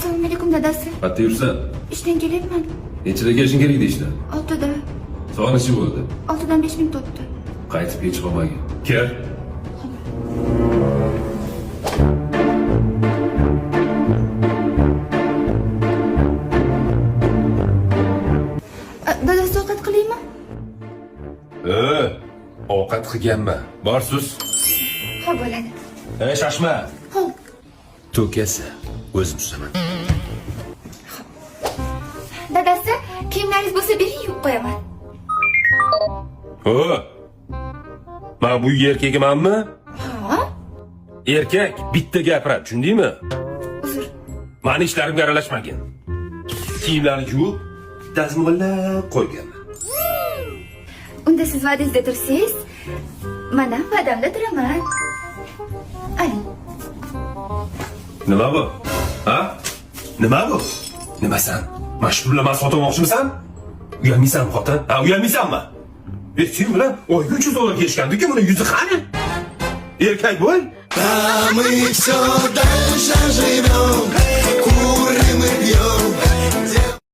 Assalomu alaykum, dadasi. Qayerda yursan? Ishdan kelyapman. Nechida kelishing kerak edi ishdan? 6da. Soat necha bo'ldi? 6dan 5 minut o'tdi. Qaytib kech qolmagin. Kir. Dadasi, ovqat qilaymi? E, ovqat qilganman. Bor sus. Xo'p, bo'ladi. E, shoshma. Xo'p. To'kasi. O'zim suzaman. Dadasi, kiyimlaringiz bo'lsa bering, yuvib qo'yaman. O! Men bu uyga erkagimanmi? Ha? Erkak bitta gapiradi, tushundingmi? Uzr. Mani ishlarimga aralashmagin. Kiyimlarni yuvib, dazmollab qo'yganman. Unda siz va'dangizda tursangiz, man ham va'damda turaman. Aling. Nima bu? Ha? Nima bu? Nimasan? Mana shu pulni man sotmoqchimisan? Uyalmaysanmi, xotin? Ha, uyalmaysanmi? E, sen bilan oyga 300 dollar kelishgandik-ku, buni yuzi qani? Erkak bo'l. А мы все дальше живем.